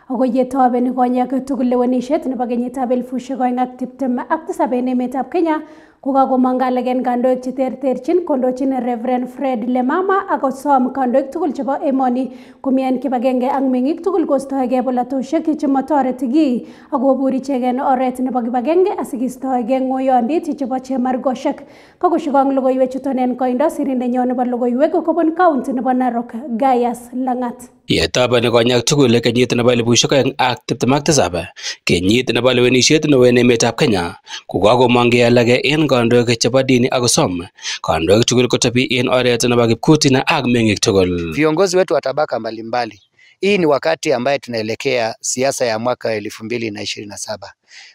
Ako yetobeni konyek tugul lewenisiet nebo kenyitab 2027 en emetab Kenya kokakomong alak en kandoik cheterterchin kondochin Reverend Fred Lemama akosom kandoik tugul chebo emoni komi en kibagenge ak meng'ik tugul kostoege polatosiek chemotoreti kiy akobur ichek en oret nebo kibagenge asikistoege ng'oyondit chebo chemargosiek. Kakoshikong logoiwek chuton en koindo sirindenyon nebo logoiwek kobun county nebo Narok, Gaius Langat. Yetobeni konyek tugul kenyit nebo 2027 kenyit nebo lewenisiet neo en emetab Kenya kokakomong'e alak en kandoik chebo dini akosom kandoik tugul kotebi en oret nebo kipkutina ak meng'ik tugul. Viongozi wetu wa tabaka mbalimbali, hii ni wakati ambaye tunaelekea siasa ya mwaka 2027.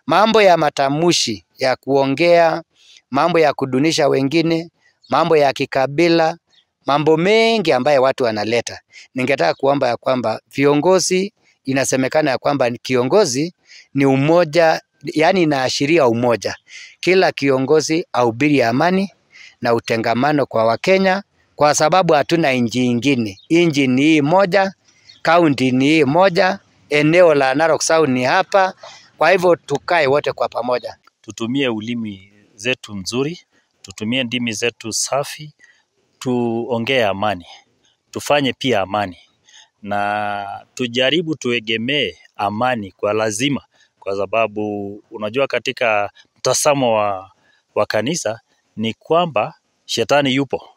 Mambo ya matamushi ya kuongea, mambo ya kudunisha wengine, mambo ya kikabila, mambo mengi ambaye watu wanaleta. Ningetaka kuomba ya kwamba viongozi, inasemekana ya kwamba kiongozi ni umoja, yani inaashiria umoja. Kila kiongozi ahubiri amani na utengamano kwa Wakenya, kwa sababu hatuna nchi ingine. Nchi ni hii moja, kaunti ni hii moja, eneo la Narok South ni hapa. Kwa hivyo tukae wote kwa pamoja. Tutumie ulimi zetu nzuri, tutumie ndimi zetu safi, tuongee amani, tufanye pia amani na tujaribu tuegemee amani kwa lazima, kwa sababu unajua katika mtazamo wa kanisa ni kwamba shetani yupo,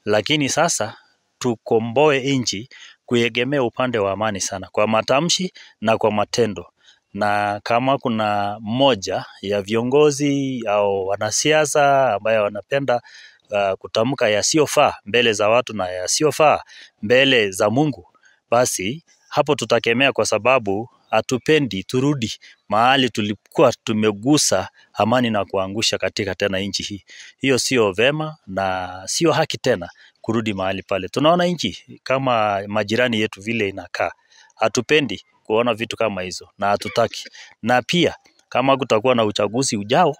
lakini sasa tukomboe nchi kuegemea upande wa amani sana kwa matamshi na kwa matendo. Na kama kuna mmoja ya viongozi au wanasiasa ambaye wanapenda kutamka yasiyofaa mbele za watu na yasiyofaa mbele za Mungu, basi hapo tutakemea, kwa sababu hatupendi turudi mahali tulikuwa tumegusa amani na kuangusha katika tena nchi hii. Hiyo sio vema na sio haki tena kurudi mahali pale. Tunaona nchi kama majirani yetu vile inakaa. Hatupendi kuona vitu kama hizo na hatutaki. Na pia kama kutakuwa na uchaguzi ujao,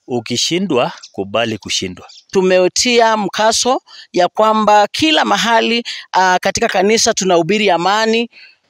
ukishindwa kubali kushindwa. Tumetia mkaso ya kwamba kila mahali katika kanisa tunahubiri amani.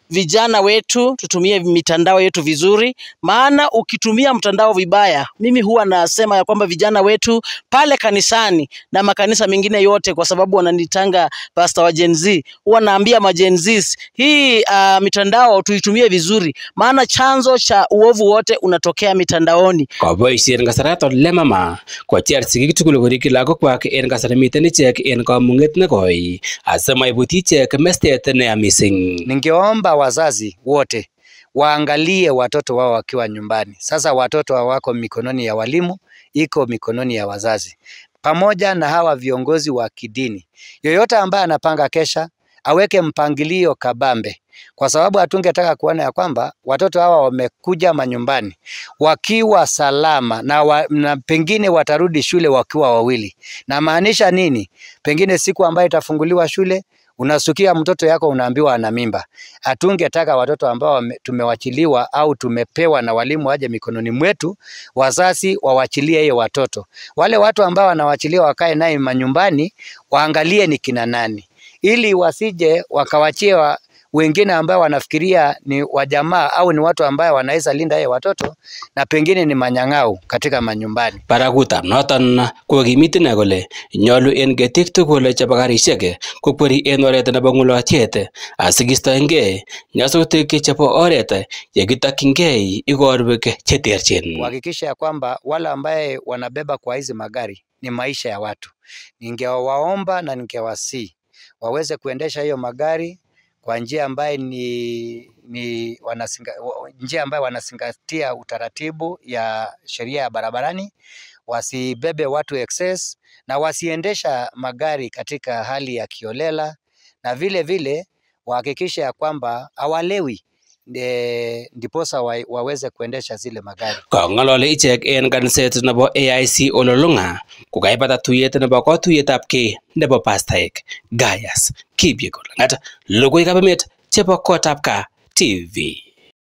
Vijana wetu tutumie mitandao yetu vizuri, maana ukitumia mtandao vibaya, mimi huwa nasema ya kwamba vijana wetu pale kanisani na makanisa mengine yote, kwa sababu wananitanga pastor wa Gen Z, huwa naambia ma Gen Zs hii mitandao tuitumie vizuri, maana chanzo cha uovu wote unatokea mitandaoni. Koboisien kasaraton Lemama kocher sigik tugul korikyi lagokwak en kasari miten ichek en kamung'et nekoi asimoibutyi ichek mestet neya mising. Ningeomba wazazi wote waangalie watoto wao wakiwa nyumbani. Sasa watoto hawako mikononi ya walimu, iko mikononi ya wazazi. Pamoja na hawa viongozi wa kidini. Yoyote ambaye anapanga kesha, aweke mpangilio kabambe. Kwa sababu hatungetaka kuona ya kwamba watoto hawa wamekuja manyumbani wakiwa salama na pengine watarudi shule wakiwa wawili. Na maanisha nini? Pengine siku ambayo itafunguliwa shule, unasukia mtoto yako unaambiwa ana mimba. Hatungetaka watoto ambao tumewachiliwa au tumepewa na walimu waje mikononi mwetu, wazazi wawachilie hiyo watoto. Wale watu ambao wanawachilia wakae naye manyumbani, waangalie ni kina nani, ili wasije wakawachia wengine ambao wanafikiria ni wajamaa au ni watu ambao wanaweza linda yeye watoto na pengine ni manyang'au katika manyumbani. Barakutab noton kokimit ine kole nyolu en ketik tugul chebo karisiek kokweri en oret nebo ng'ulotyet asikistoengei nyasutik chebo oret yekitokyingei igorwek cheterchin. Kuhakikisha ya kwamba wale ambaye wanabeba kwa hizi magari ni maisha ya watu. Ningewaomba na ningewasihi waweze kuendesha hiyo magari kwa njia ambaye njia ambaye wanazingatia utaratibu ya sheria ya barabarani, wasibebe watu excess na wasiendesha magari katika hali ya kiolela, na vile vile wahakikishe ya kwamba hawalewi ndiposa waweze kuendesha zile magari. Kong'ololi ichek en kaniset nebo AIC Ololunga kokaibata tuyet nebo kotuyetabkei nebo pastaek. Gaius Kipyegon Langat, logoiwekab emet chebo Kotab Gaa TV.